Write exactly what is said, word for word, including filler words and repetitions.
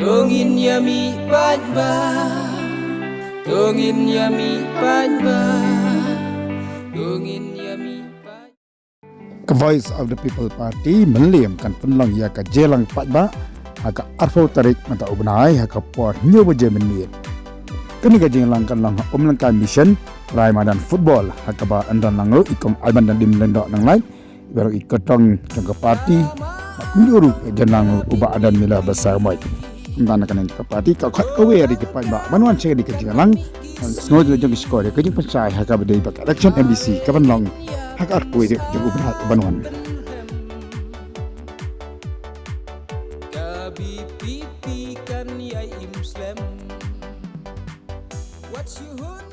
Tongin yami paidbah. Tongin yami paidbah. Tongin yami paidbah. Ka Voice of the People Party mynliam kan pynlong ïa ka jingïalang paidbah ha ka arphew tarik mynta u bnai ha ka por hynñiew baje mynmiet. Kane ka jingïalang kan long ha Umlangkai Mission, rai madan football ha kaba yn don lang ruh i kong Aiman Dang Dim Lyngdoh Nonglait, i ba long i kyrtong jong ka party, bad kumjuh ruh ka jingïalang u Bah Adan Miller Basaiawmoit. Kumta na kane ka party ka khot kawei ïa ki paidbah ban wan sha kane ka jingïalang, ban sngew ïa la jong ki shkor ïa ka jingpynshai ha kaba dei ba ka election M D C kaban long ha ka arphew tarik jong u bnai kaban wan. Ka V P P kan ïai im slem. Wat shu hun